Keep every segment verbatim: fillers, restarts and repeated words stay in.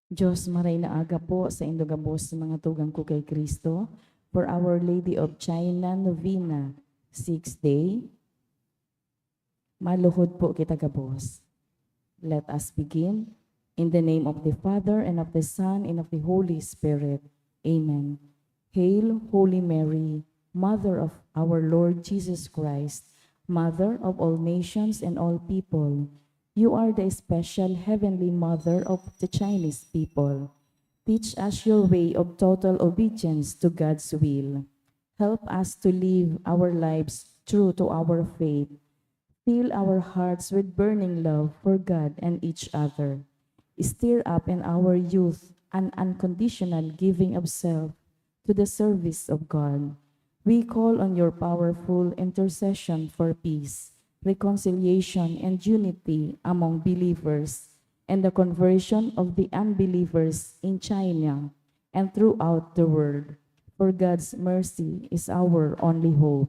Diyos, maray na aga po sa indo gabos sa mga tugang ko kay Kristo. For Our Lady of China Novena, sixth day, maluhod po kita gabos. Let us begin. In the name of the Father, and of the Son, and of the Holy Spirit. Amen. Hail, Holy Mary, Mother of our Lord Jesus Christ, Mother of all nations and all people. You are the special heavenly Mother of the Chinese people. Teach us your way of total obedience to God's will. Help us to live our lives true to our faith. Fill our hearts with burning love for God and each other. Stir up in our youth an unconditional giving of self to the service of God. We call on your powerful intercession for peace, reconciliation, and unity among believers, and the conversion of the unbelievers in China and throughout the world. For God's mercy is our only hope.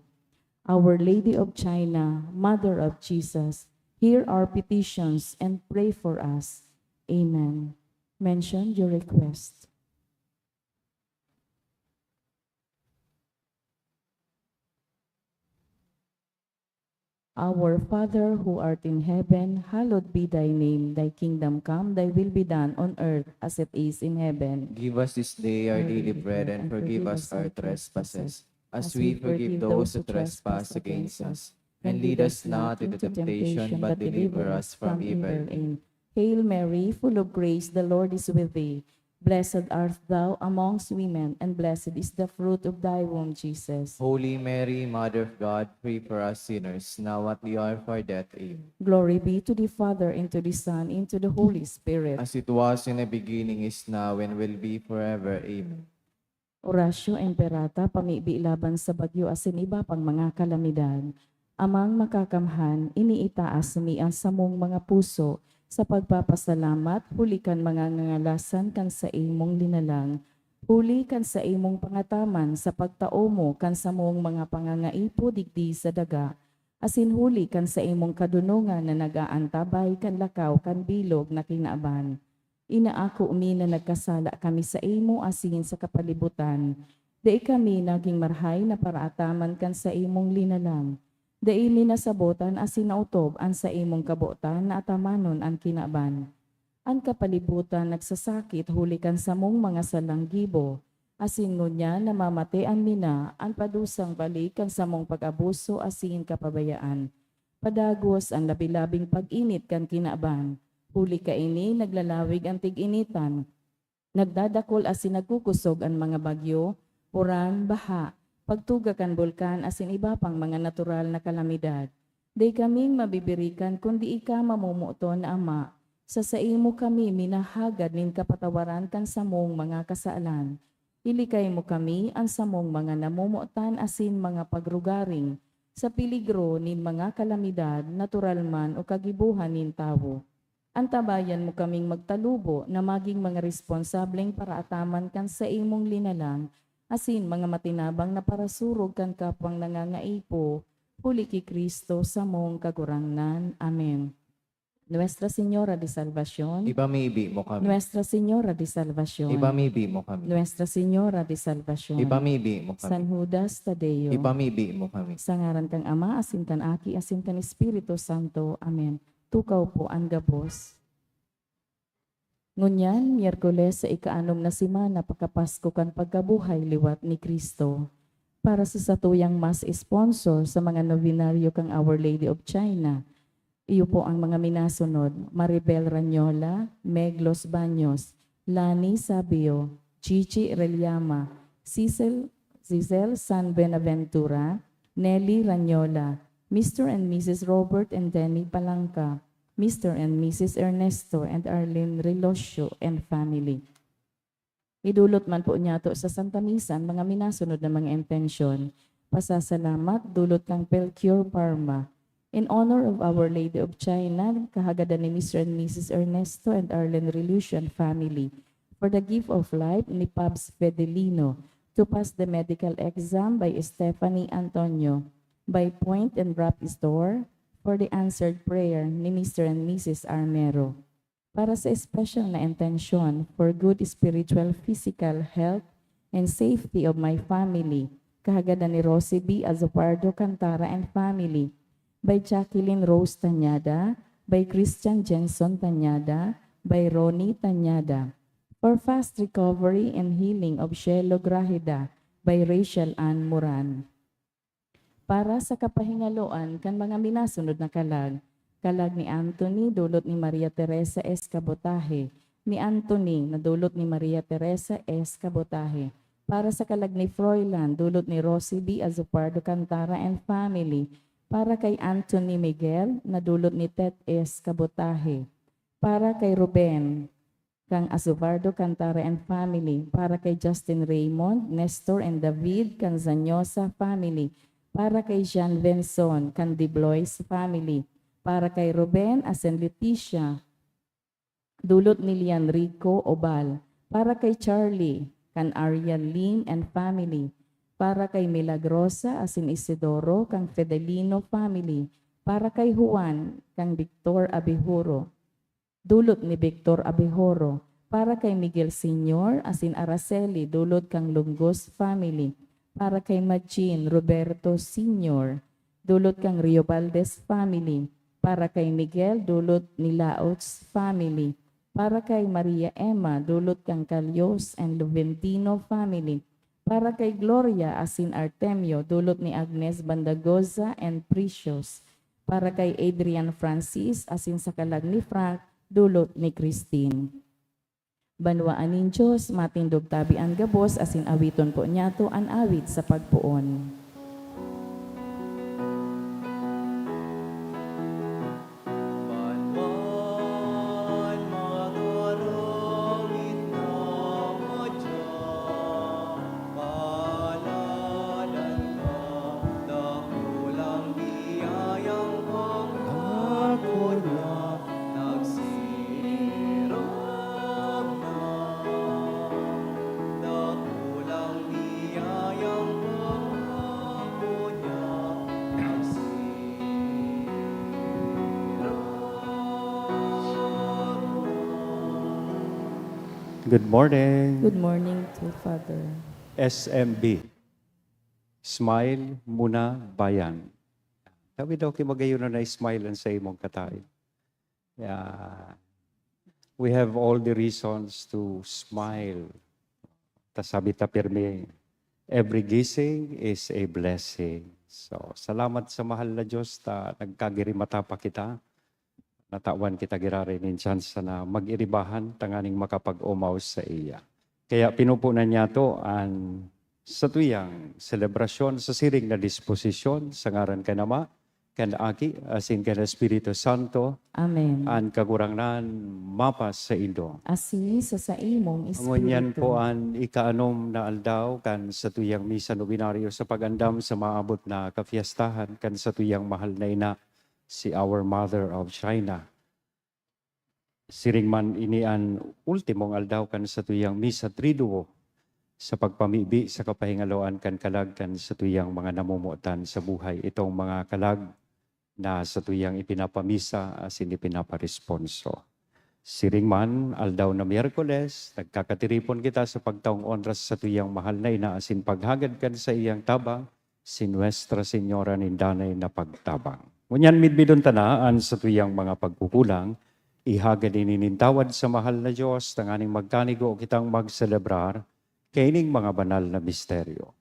Our Lady of China, Mother of Jesus, hear our petitions and pray for us. Amen. Mention your request. Our Father who art in heaven, hallowed be thy name. Thy kingdom come, thy will be done on earth as it is in heaven. Give us this day our daily bread, and forgive us our trespasses, as we forgive those who trespass against us. And lead us not into temptation, but deliver us from evil. Amen. Hail Mary, full of grace, the Lord is with thee. Blessed art thou amongst women, and blessed is the fruit of thy womb, Jesus. Holy Mary, Mother of God, pray for us sinners, now at the hour of our death. Amen. Glory be to the Father, and to the Son, and to the Holy Spirit. As it was in the beginning, is now, and will be forever. Amen. Oratio Imperata, pamibi laban sa bagyo asin iba pang mga kalamidad. Amang Makakamhan, iniitaas mi an samong mga puso sa pagpapasalamat huli kan mga ngangalasan kan saimong linalang, huli kan saimong pangataman sa pagtao mo kan samong mga pangangaipo digdi sa daga, asin huli kan saimong kadonongan na nag-aantabay kan lakaw kan bilog na kinaban. Inaako mi na nagkasala kami saimo asin sa kapalibutan. Dai kami nagin marahay na paraataman kan saimong linalang. Dai mi nasabotan asin naotob an saimong kabotan na atamanon an kinaban. An kapalibutan nagsasakit huli kan samong mga salang gibo, asin ngunyan namamatean mi na an padusang balik kan samong pag-abuso asin kapabayaan. Padagos an labi-labing pag-init kan kinaban. Huli kaini, naglalawig an tig-initan. Nagdadakul asin nagkukosog an mga bagyo, uran, baha, pagtuga kan bulkan asin iba pang mga natural na kalamidad. Dai kaming mabibirikan kundi ika, mamomoton na Ama. Sa saimo kami minahagad nin kapatawaran kan samong mga kasalan. Ilikay mo kami, an samong mga namomotan asin mga pagrugaring, sa peligro nin mga kalamidad, natural man o kagibohan nin tawo. Antabayan mo kaming magtalubo na magin mga responsableng paraataman kan saimong linalang, asin mga matinabang na parasurog kan kapwang nangangaipo, huli ki Cristo samong Kagurangnan. Amen. Nuestra Señora de Salvacion. Ipamibi mo kami. Nuestra Señora de Salvacion. Ipamibi mo kami. Nuestra Señora de Salvacion. Ipamibi mo kami. San Judas Tadeo. Ipamibi mo kami. Sa ngaran kan Ama, asin kan Aki, asin kan Espiritu Santo. Amen. Tukaw po an gabos. Ngunyan, Miyerkules sa ikaanom na semana pakapasko kan pagkabuhay liwat ni Cristo. Para sa satuyang mass sponsor sa mga nobenaryo kan Our Lady of China, iyo po ang mga minasunod: Maribel Ranyola, Meg Los Baños, Lani Sabio, Chichi Reliama, Cecil, Giselle San Buenaventura, Nelly Ranyola, Mister and Missus Robert and Denny Palanca, Mister and Missus Ernesto and Arlene Relosio and family. Idulot man po niyato sa Santa Misa an mga minasunod na mga intensyon. Pasasalamat, dulot kan Pelcure Parma. In honor of Our Lady of China, kahagadan ni Mister and Missus Ernesto and Arlene Relosio and family. For the gift of life ni Pabs Fedelino. To pass the medical exam by Stephanie Antonio. By Point and Wrap Store. For the answered prayer ni Mister and Missus Armero. Para sa espesyal na intensyon for good spiritual, physical health and safety of my family, kahagadan ni Rosie B. Azupardo Cantara and family, by Jacqueline Rose Tañada, by Christian Jenson Tañada, by Ronnie Tañada. For fast recovery and healing of Shelo Graheda, by Rachel Ann Moran. Para sa kapahingaloan kan mga minasunod na kalag, kalag ni Anthony, dulot ni Maria Teresa S. Cabotaje, ni Anthony, na dulot ni Maria Teresa S. Cabotaje. Para sa kalag ni Froilan, dulot ni Rosie B. Azupardo Cantara and family. Para kay Anthony Miguel, na dulot ni Tet S. Cabotaje. Para kay Ruben, kan Azubardo Cantara and family, para kay Justin Raymond, Nestor and David, kan Zanyosa family, para kay Jean Venson, kan De Blois family, para kay Ruben asin Leticia, dulot ni Lian Rico Obal, para kay Charlie, kan Ariel Lim and family, para kay Milagrosa asin Isidoro, kan Fidelino family, para kay Juan, kan Victor Abihuro, dulot ni Victor Abihoro, para kay Miguel Senior asin Araceli, dulot kan Lungos family, para kay Majin Roberto Senior, dulot kan Rio Valdez family, para kay Miguel, dulot ni Laots family, para kay Maria Emma, dulot kan Calios and Luventino family, para kay Gloria asin Artemio, dulot ni Agnes Bandagoza and Precious, para kay Adrian Francis asin sa kalag ni Frank, dulot ni Christine. Banwaan nin Dios, matindog tabi an gabos asin awiton po niyato an awit sa pagpoon. Banwaan, mga rangit na madya, paladan ka, dakulang biyayang pangako niya, nagsirag na. Dakulang biyayang pangako niya, nagsirag na. Good morning. Good morning to Father. S M B. Smile muna, bayan. Tabi daw ki magayon na na-smile an sa imong katayon. Yeah. We have all the reasons to smile. Ta sabi ta pirmi, "Every gising is a blessing." So, salamat sa mahal na Diyos ta nagkagirimata pa kita. Natawan kita giraray nin tsansa na mag-iribahan tanganing makapag-omaw saiya. Kaya pinupunan niyato an satuyang selebrasyon sa siring na disposisyon, sa ngaran kan Ama, kan Aki, asin kan Espiritu Santo. Amen. An Kagurangnan mapasaindo. Asin sa saimong espiritu. Ngunyan po an ikaanom na aldaw kan satuyang misa nobenaryo sa pag-andam sa maabot na kapiyastahan kan satuyang mahal na ina, si Our Mother of China. Siring man, ini an ultimong aldaw kan satuyang Misa Triduo sa pagpamibi sa kapahingaloan kan kalag kan satuyang mga namomotan sa buhay. Itong mga kalag na satuyang ipinapamisa asin ipinaparesponso. Siring man, aldaw na Miyerkules, nagkakatiripon kita sa pagtaong onra sa satuyang mahal na ina asin paghagad kan saiyang tabang, si Nuestra Señora nin Danay na Pagtabang. Ngunyan, midbidon ta na an satuyang mga pagkukulang, ihagad ini nin tawad sa mahal na Dios, tanganing magkanigo kitang magselebrar kaining mga banal na misteryo.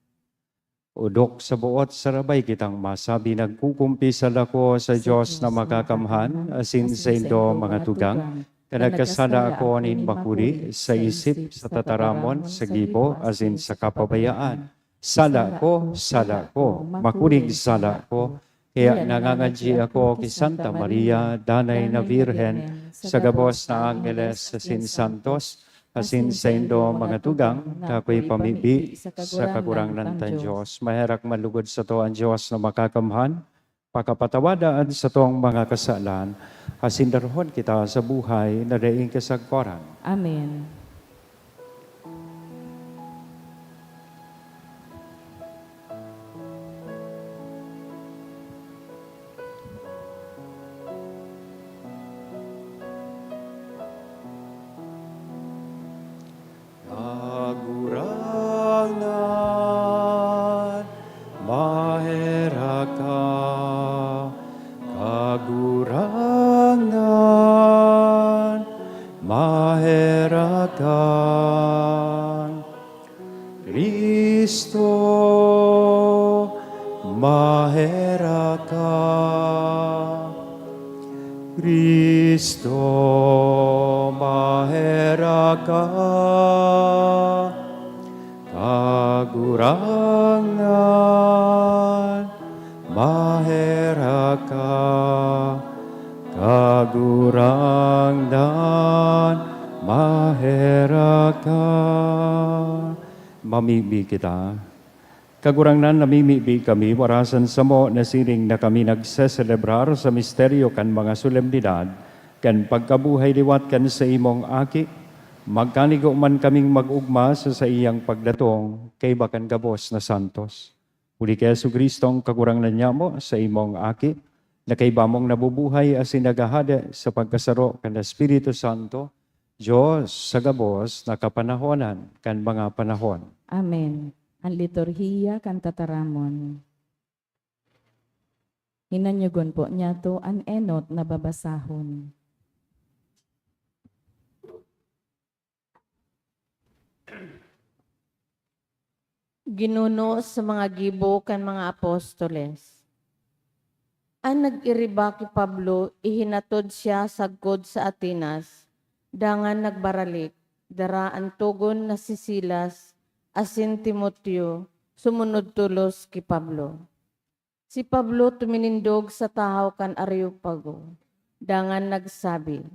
Odok sa boot, sarabay kitang masabi, nagkukumpisal ako sa Dios na makakamhan, asin saindo, mga tugang, ta nagkasala ako nin makuri, sa isip, sa tataramon, sa gibo, asin sa kapabayaan. Sala ko, sala ko, makuring sala ko. Kaya nangangadyi ako ki Santa Maria, Danay na Birhen, sa gabos na angheles asin santos, asin saindo, mga tugang, ta akoy pamibi sa Kagurangnan tang Dios. Maherak man lugod sato an Dios na makakamhan, pakapatawada an satong mga kasalan, asin darahon kita sa buhay na daing kasagkoran. Amen. Nan maherakan, Cristo, maheraka. Cristo, maheraka. Kagurangnan, maheraka. Kagurangnan, maheraka. Mamibi kita. Kagurangnan, namimibi kami, warasan samo na siring na kami nagseselebrar sa misteryo kan mga solemnidad kan pagkabuhay liwat kan saimong Aki, magkanigo man kaming mag-ogma sa saiyang pagdatong kaiba kan gabos na santos. Huli ki Jesu-Cristo, ang Kagurangnan nyamo, saimong Aki, na kaiba mong nabubuhay asin naghahade sa pagkasaro kan Espiritu Santo, Dios sa gabos na kapanahonan kan mga panahon. Amen. An liturhiya kan tataramon. Hinanyogon po niyato an enot na babasahon. Ginuno sa mga gibo kan mga apostoles. An nag-iriba ki Pablo ihinatod siya sagkod sa Atenas, dangan nagbaralik, dara an togon na si Silas asin Timoteo, sumunod tolos ki Pablo. Si Pablo tuminindog sa tahaw kan Areopago, dangan nagsabi,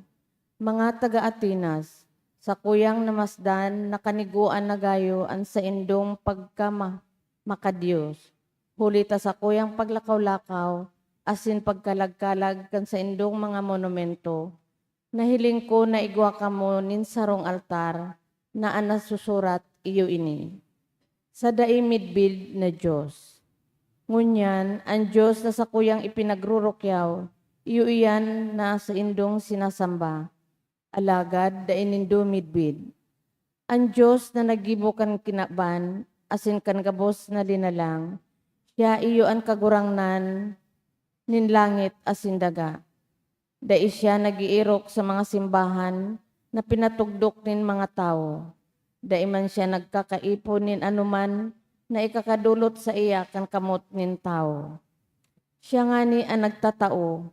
"Mga taga Atenas, sakuyang namasdan na kanigoan na gayo an saindong pagkama-, makadios, huli ta sakuyang paglakaw-lakaw asin pagkalag-kalag kan saindong mga monumento, nahiling ko na igwa kamo nin sarong altar na an nasusurat iyo ini, 'Sa Dai Midbid na Dios.' Ngunyan, an Dios na sakuyang ipinagrurukyaw, iyo iyan na saindong sinasamba, alagad dai nindo midbid. An Dios na naggibo kan kinaban asin kan gabos na linalang, siya iyo an Kagurangnan nin langit asin daga. Dai siya nag-eerok sa mga simbahan na pinatugdok nin mga tawo. Dai man siya nagkakaipon nin anoman na ikakadolot saiya kan kamot nin tawo. Siya ngani an nagtatao,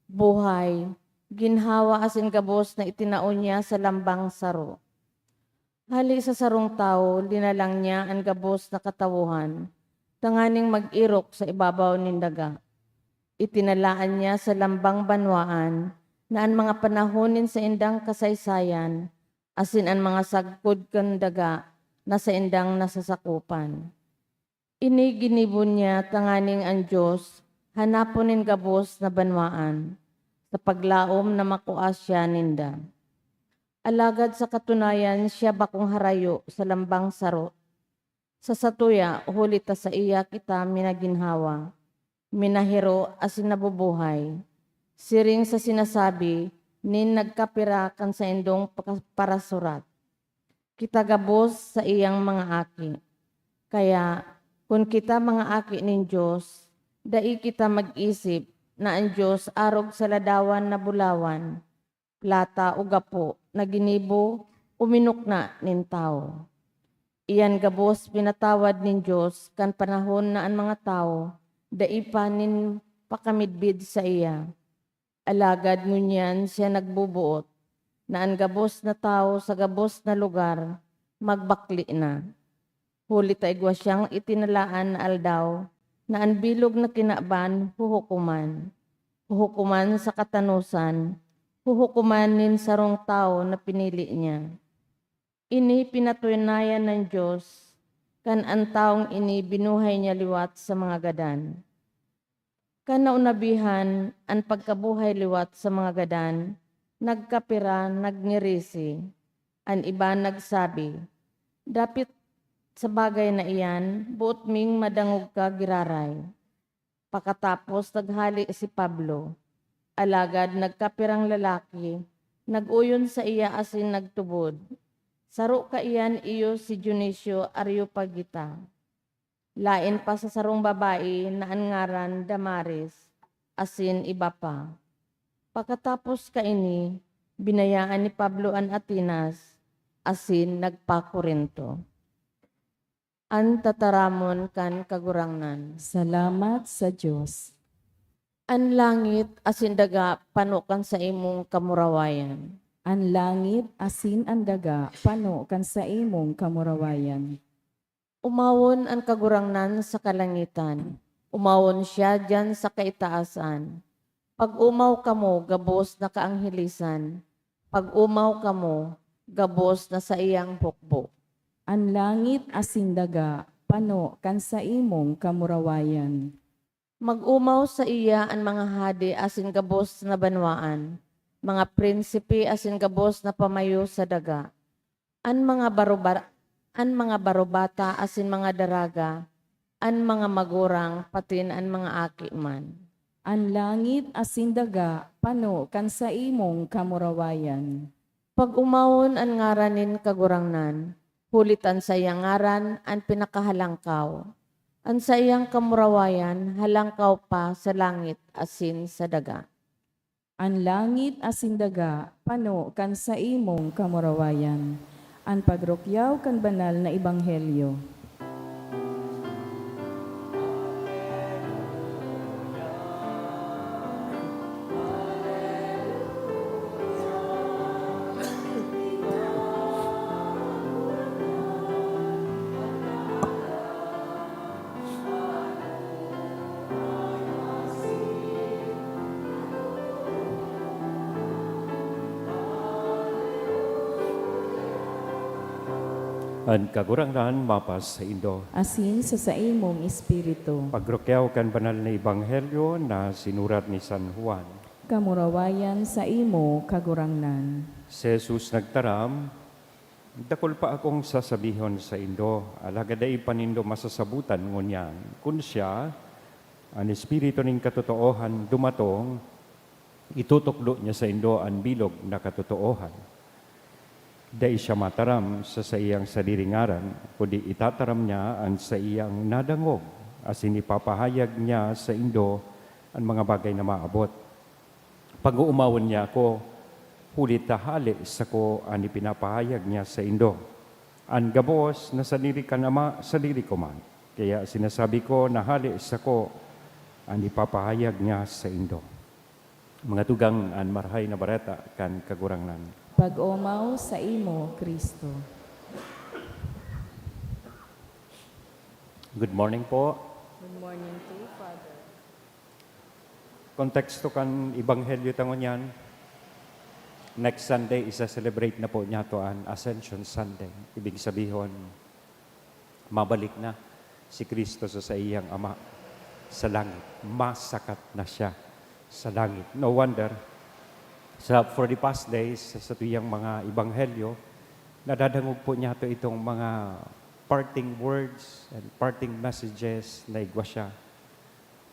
buhay, ginhawa asin gabos na itinao niya sa lambang saro. Hali sa sarong tawo, linalang niya an gabos na katawohan tanganing mag-erok sa ibabaw nin daga. Itinalaan niya sa lambang banwaan na an mga panahon nin saindang kasaysayan asin an mga sagkod kan daga na saindang nasasakopan. Ini ginibo niya tanganing an Dios hanapon nin gabos na banwaan, sa paglaom na makua siya ninda. Alagad sa katunayan, siya bakong harayo sa lambang saro. Sa satuya, huli ta saiya kita minaginhawa, minahiro asin nabubuhay, siring sa sinasabi nin nagkapira kan saindong paka-, parasurat, "Kita gabos saiyang mga aki." Kaya, kun kita mga aki nin Dios, dai kita mag-isip na an Dios arog sa ladawan na bulawan, plata o gapo na ginibo o minukna nin tawo. Iyan gabos pinatawad nin Dios kan panahon na an mga tawo dai pa nin pakamidbid saiya. Alagad ngunyan siya nagboboot na an gabos na tawo sa gabos na lugar magbakle na. Huli ta igwa siyang itinalaan na aldaw na an bilog na kinaban huhukoman. Huhukoman sa katanosan, huhukoman nin sarong tawo na pinili niya. Ini pinatunayan nin Dios, kan an tawong ini binuhay niya liwat sa mga gadan. Kan naunabihan an pagkabuhay liwat sa mga gadan, nagkapira nagngirisi. An iba nagsabi, "Dapit sa bagay na iyan, boot ming madangog ka giraray." Pakatapos, naghale si Pablo. Alagad nagkapirang lalaki nag-oyon saiya asin nagtubod, "Saro kaiyan iyo si Dionisio Areopagita. Laen pa sa sarong babae na an ngaran Damaris, asin iba pa." Pakatapos kaini, binayaan ni Pablo an Atenas asin nagpa-Corinto. An tataramon kan Kagurangnan. Salamat sa Dios. An langit asin daga pano kan saimong kamurawayan. An langit asin an daga pano kan saimong kamurawayan. Umawon an Kagurangnan sa kalangitan, umawon siya diyan sa kaitaasan. Pag-omaw kamo gabos na kaanghelisan, pag-omaw kamo gabos na saiyang hukbo. An langit asin daga pano kan saimong kamurawayan. Mag-omaw saiya an mga hade asin gabos na banwaan, mga prinsipe asin gabos na pamayo sa daga, an mga baruba-, an mga barubata asin mga daraga, an mga magurang, patin an mga aki man. An langit asin daga pano kan saimong kamurawayan. Pag-omawon an ngaran nin Kagurangnan, huli ta an saiyang ngaran an pinakahalangkaw. An saiyang kamurawayan halangkaw pa sa langit asin sa daga. An langit asin daga pano kan saimong kamurawayan. An pagrukyaw kan banal na ebanghelyo. An Kagurangnan mapasaindo. Asin sa saimong espiritu. Pagrukyaw kan banal na ebanghelyo na sinurat ni San Juan. Kamurawayan saimo, Kagurangnan. Si Jesus nagtaram, "Dakul pa akong sasabihon saindo, alagad dai pa nindo masasabotan ngunyan. Kun siya, an Espiritu nin katotoohan, dumatong, itutukdo niya saindo an bilog na katotoohan." Dai siya mataram sa saiyang sadiring ngaran, kundi itataram niya an saiyang nadangog, asin ipapahayag niya saindo an mga bagay na maabot. Pag-oomawon niya ako, huli ta hale sako an ipinapahayag niya saindo. An gabos na sadiri kan Ama, sadiri ko man. Kaya sinasabi ko na hale sako an ipapahayag niya saindo. Mga tugang, an Marahay na Bareta kan Kagurangnan. Pag-omaw saimo, Cristo. Good morning po. Good morning too, Father. Konteksto kan ebanghelyo ta ngunyan, next Sunday, isa-celebrate na po niyato an Ascension Sunday. Ibig sabihon, mabalik na si Cristo sa saiyang Ama sa langit. Masakat na siya sa langit. No wonder, sa, for the past days, sa satuyang mga ebanghelyo, nadadangog po niyato itong mga parting words and parting messages na igwa siya.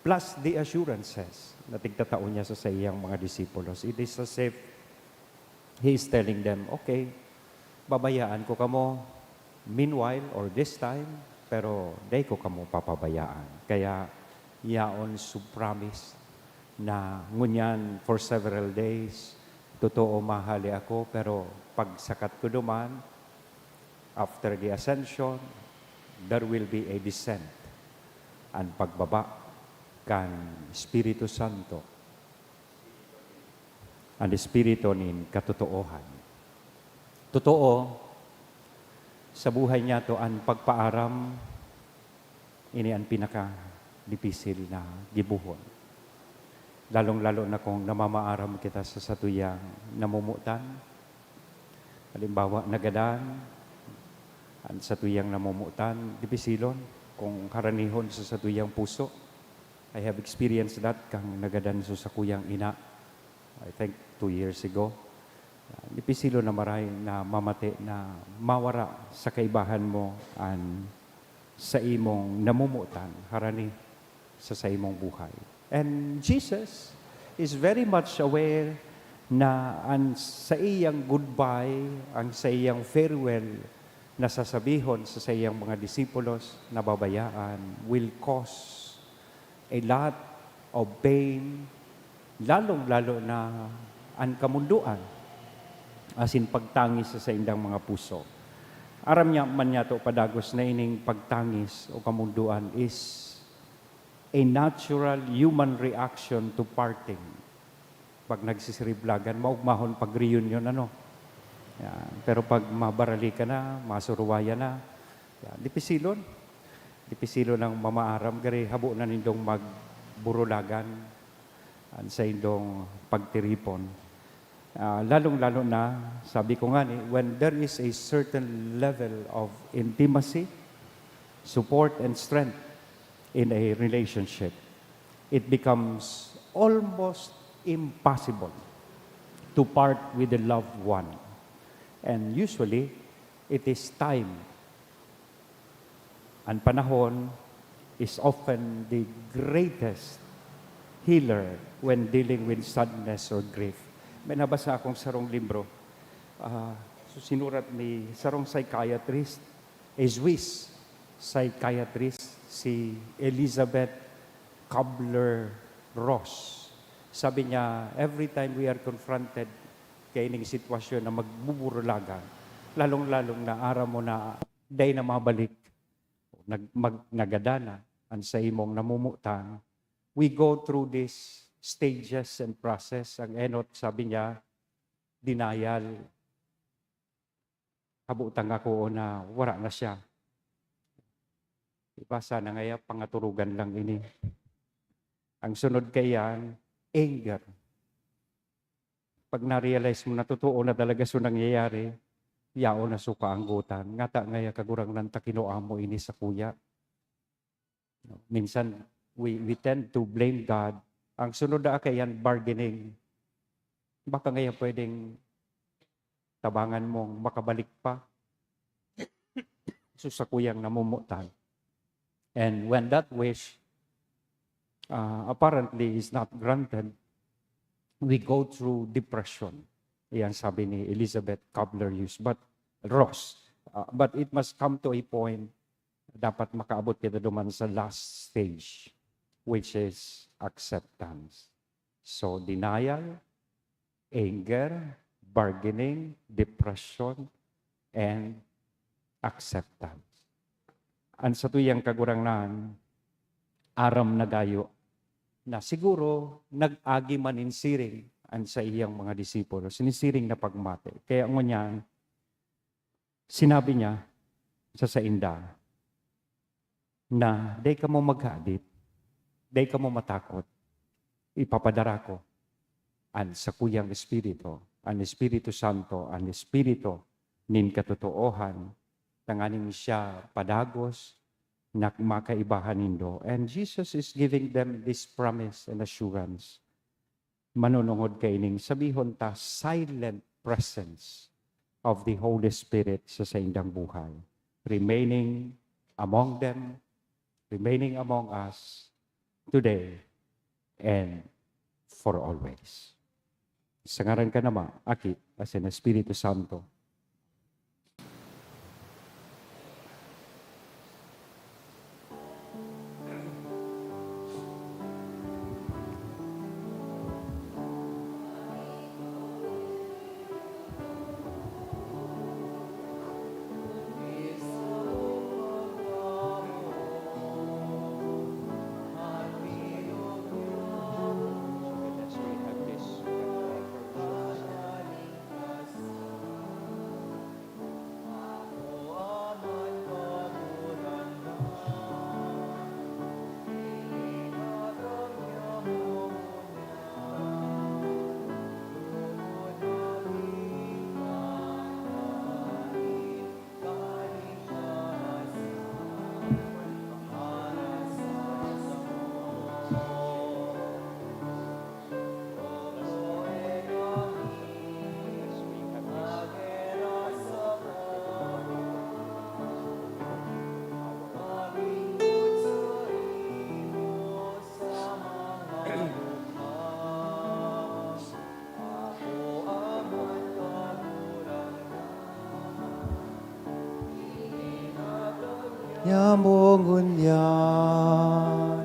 Plus the assurances na tigtatao niya sa saiyang mga disipulos. It is as if he is telling them, "Okay, babayaan ko kamo meanwhile or this time, pero dai ko kamo papabayaan." Kaya yaon su promise na ngunyan for several days, totoo, mahale ako, pero pagsakat ko duman, after the ascension, there will be a descent, an pagbaba kan Espiritu Santo, an Espiritu nin katotoohan. Totoo, sa buhay niyato, an pagpaaram, ini an pinakadipisil na gibohon. Lalong-lalo na kung namamaaram kita sa satuyang namomotan. Halimbawa, nagadan an satuyang namomotan, dipisilon kung haranihon sa satuyang puso. I have experienced that kan nagadan sa sakuyang ina, I think, two years ago. Dipisilon na maray na mamate na mawara sa kaibahan mo an saimong namomotan harani sa saimong buhay. And Jesus is very much aware na an saiyang goodbye, ang saiyang farewell na sasabihon sa saiyang mga disipulos na babayaan will cause a lot of pain, Lalong-lalo na an kamundoan, asin pagtangis sa saindang mga puso. Aram niya man niyato padagos na ining pagtangis o kamundoan is a natural human reaction to parting. Pag nagsisiriblagan, maugmahon pag reunion, ano? Yan. Pero pag mabarali ka na, masuruwayan na, yan. Dipisilon. Dipisilon ang mamaaram, gari habo na nindong magburulagan an saindong pagtiripon. Ah, lalong-lalo na, sabi ko nga ni, when there is a certain level of intimacy, support, and strength in a relationship, it becomes almost impossible to part with a loved one. And usually, it is time. An panahon is often the greatest healer when dealing with sadness or grief. May nabasa akong sarong libro, ah, so sinurat ni sarong psychiatrist, a Swiss psychiatrist, si Elizabeth Kubler-Ross. Sabi niya, every time we are confronted kaining sitwasyon na magbuburulagan, lalong-lalong na aram mo na dai na mabalik, nag-, mag-, nagada na an sa imong namumutan, we go through these stages and process. Ang enot, sabi niya, denial. Kabutang ako na wala na siya. Diba, sana ngaya pangaturugan lang ini. Ang sunod kaiyan, anger. Pag na-realize mo na totoo na talaga so nangyayari, yaon na so kaanggotan. Ngata ngaya, Kagurangnan, ta kinua mo ini sakuya. Minsan, we, we tend to blame God. Ang sunod na kaiyan, bargaining. Baka ngaya pwedeng tabangan mong makabalik pa so sakuyang namumutan. And when that wish, uh, apparently is not granted, we go through depression. Iyan sabi ni Elizabeth Kubler-Ross. But, Ross, uh, but it must come to a point, dapat makaabot kita duman sa last stage, which is acceptance. So, denial, anger, bargaining, depression, and acceptance. An satuyang Kagurangnan, aram na gayo na siguro nag-agi man nin siring an saiyang mga disipulo, nin siring na pagmati. Kaya ngunyan, sinabi niya sa sainda na, "Dai kamo maghadit, dai kamo matakot. Ipapadara ko an sakuyang Espiritu, an Espiritu Santo, an Espiritu nin katotoohan, tanganing siya padagos na makaibahan nindo." And Jesus is giving them this promise and assurance. Manunungod kaining, sabihon ta, silent presence of the Holy Spirit sa saindang buhay, remaining among them, remaining among us today and for always. Sa ngaran kan Ama, Aki, asin Espiritu Santo. Nyamo ngunyan.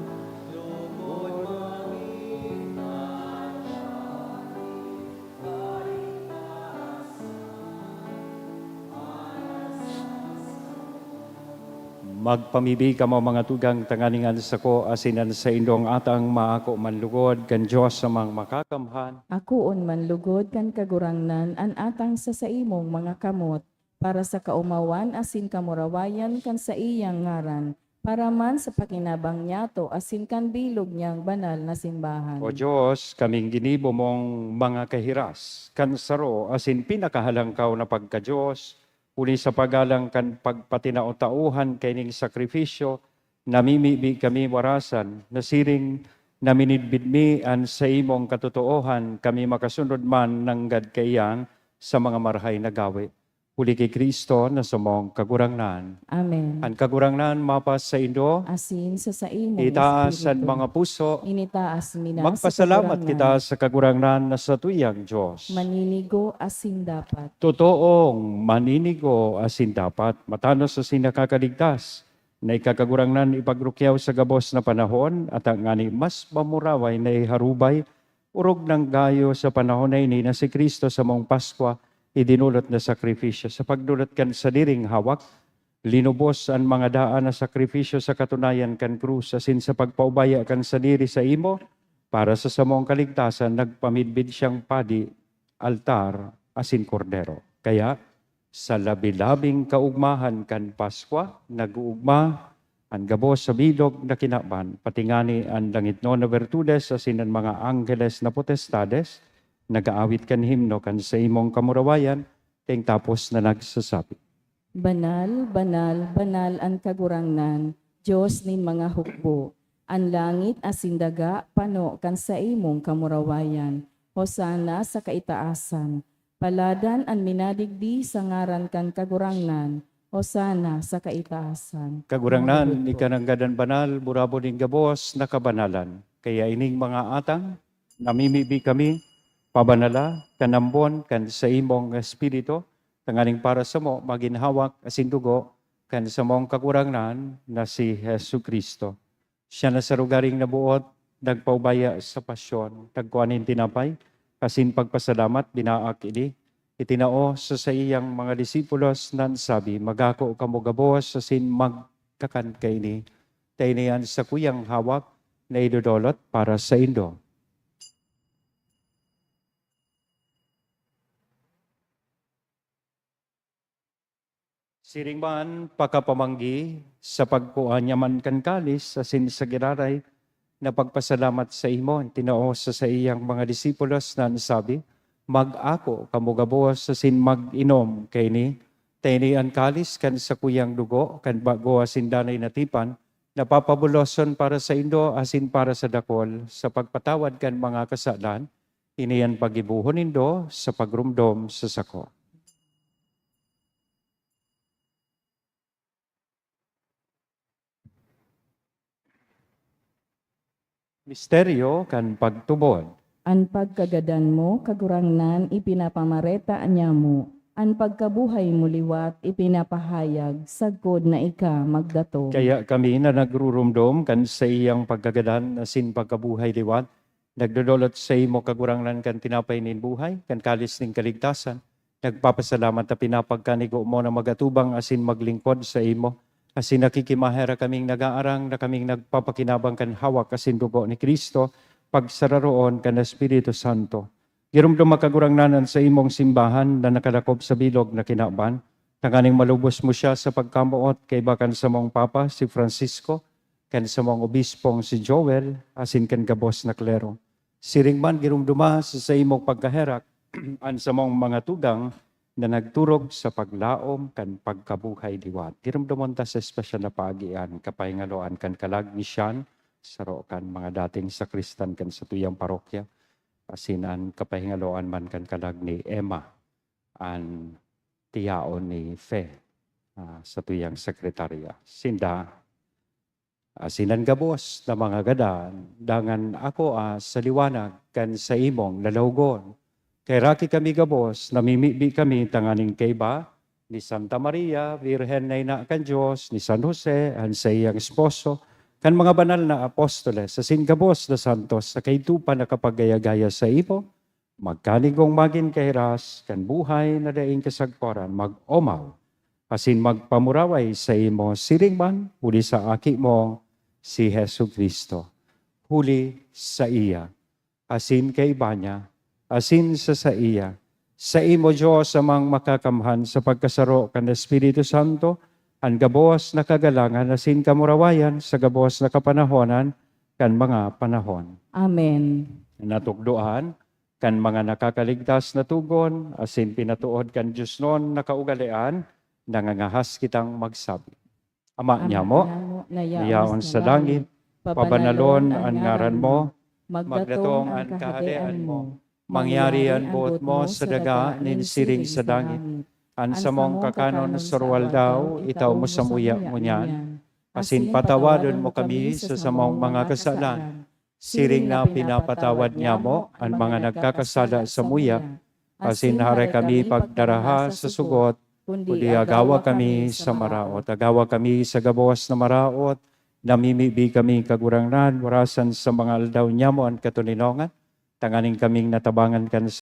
Magpamibi kamo, mga tugang, tanganing an sako asin an saindong atang maako man lugod kan Dios Amang Makakamhan. Akoon man lugod kan Kagurangnan an atang sa saimong mga kamot, para sa kaomawan asin kamurawayan kan saiyang ngaran, para man sa pakinabang niyato asin kan bilog niyang banal na simbahan. O Dios, kaming ginibo mong mga kahiras, kan saro asin pinakahalangkaw na pagka-Dios, huli sa paggalang kan pagpatinao-taohan kaining sakrifisyo, namimibi kami warasan, na siring na minidbid mi an saimong katotoohan, kami makasunod man nanggad kaiyan sa mga marahay na gawe. Huli ki Cristo na samong Kagurangnan. Amen. An Kagurangnan mapasaindo. Asin sa saimong Itaas an espiritu. Mga puso. Initaas mi na sa Magpasalamat Kagurangnan. Kita sa Kagurangnan na satuyang Dios. Maninigo asin dapat. Totoong maninigo asin dapat, matanos asin nakakaligtas, na ika Kagurangnan ipagrukyaw sa gabos na panahon, at ngani mas mamuraway na iharubay, orog nang gayo sa panahon na ini na si Cristo samong Paskwa, idinolot na sakrifisyo. Sa pagdolot kan sadiring hawak, linubos an mga daan na sakrifisyo sa katunayan kan krus, asin sa pagpaubaya kan sadiri saimo, para sa samong kaligtasan, nagpamidbid siyang padi, altar, asin kordero. Kaya, sa labi-labing kaugmahan kan Paskwa, nag-uugma an gabos sa bilog na kinaban, pati ngani an langitnon na bertudes asin an mga angheles na potestades, nag-aawit kan himno kan saimong kamurawayan, kaing tapos na nagsasabi, "Banal, banal, banal an Kagurangnan, Dios nin mga hukbo. An langit asin daga pano kan saimong kamurawayan. Hosana sa kaitaasan. Paladan an minadigdi sa ngaran kan Kagurangnan. Hosana sa kaitaasan." Kagurangnan, Mga hukbo. Ika nanggad an banal, burabod nin gabos na kabanalan. Kaya ining mga atang, namimibi kami, pabanala kan ambon kan saimong Espiritu, tanganing para samo magin hawak asin dugo kan samong Kagurangnan na si Jesu-Cristo. Siya na sa lugaring naboot, nagpaubaya sa pasyon, nagkua nin tinapay, asin pagpasalamat, binaak ini, itinao sa saiyang mga disipulos, nan sabi, "Magako kamo gabos asin magkakan kaini. Ta ini an sakuyang hawak na idodolot para saindo." Siring man, pakapamanggi, sa pagkua niya man kan kalis asin sa giraray na pagpasalamat saimo, tinao sa saiyang mga disipulos na sabi, "Mag-ako kamo gabos asin mag-inom kaini. Ta ini an kalis kan sakuyang dugo kan bago asin danay na tipan, na papabuloson para saindo asin para sa dakol sa pagpatawad kan mga kasalan. Ini an paggibohon nindo sa pagromdom sa sako." Misteryo kan pagtubod. An pagkagadan mo, Kagurangnan, ipinapamareta niamo. An pagkabuhay mo liwat ipinapahayag sagkod na ika magdatong. Kaya kami na nagruromdom kan saiyang pagkagadan asin pagkabuhay liwat, nagdodolot saimo, Kagurangnan, kan tinapay nin buhay, kan kalis nin kaligtasan, nagpapasalamat ta pinapagkanigo mo na mag-atubang asin maglingkod saimo, asin nakikimaherak kaming nagaarang na kaming nagpapakinabang kan hawak asin dugo ni Cristo, pagsararoon kan Espiritu Santo. Giromdoma, Kagurangnan, an saimong simbahan na nakadakop sa bilog na kinaban, tanganing malubos mo siya sa pagkamoot kaiba kan samong Papa, si Francisco, kan samong Obispong si Joel, asin kan gabos na klero. Siring man, giromdoma sa saimong pagkaherak an samong mga tugang na nagturog sa paglaom kan pagkabuhay liwat. Giromdomon ta sa espesyal na paagi an kapahingaloan kan kalag ni Sian, saro kan mga dating sakristan kan satuyang parokya, asin an kapahingaloan man kan kalag ni Emma, an tiyaon ni Fe, ah, satuyang sekretarya. Sinda, asin an gabos na mga gadan, dangan ako, ah, sa liwanag kan saimong lalawgon. Kaheraki kami gabos, namimibi kami tanganing kaiba ni Santa Maria, Birhen na Ina kan Dios, ni San Jose, an saiyang esposo, kan mga banal na apostoles, asin gabos na santos, sa kaidto pa nakapagaya-gaya saimo, magkanigong magin kahiras kan buhay na daing kasagparan, mag-omaw asin magpamuraway saimo, siring man huli sa Aki mo, si Jesu-Cristo. Huli saiya, asin kaiba niya, asin sa saiya, saimo, Dios Amang Makakamhan, sa pagkasaro kan Espiritu Santo, an gabos na kagalangan asin kamurawayan sa gabos na kapanahonan kan mga panahon. Amen. Natukdoan kan mga nakakaligtas na tugon, asin pinatuod kan diosnon na kaugalean, nangangahas kitang magsabi, Ama Ama nyamo, nyamo na na yaon yaon sa sa langit, langit, pabanalon pabanalon an an ngaran ngaran mo, mo, magdatong magdatong an an kahadean kahadean mo, mo, mangyari an boot mo sa daga nin siring sa langit. An samong kakanon sa ruwaldaw, itao mo samuya ngunyan, asin patawadon mo kami sa samong mga kasalan, siring na pinapatawad nyamo an mga nagkakasala samuya, asin hare kami pagdaraha sa sugot, kundi agawa kami sa maraot. Agawa kami sa gabos na maraot, namimibi kami, Kagurangnan, warasan sa mga aldaw nyamo an katoninongan, tanganing kaming natabangan kan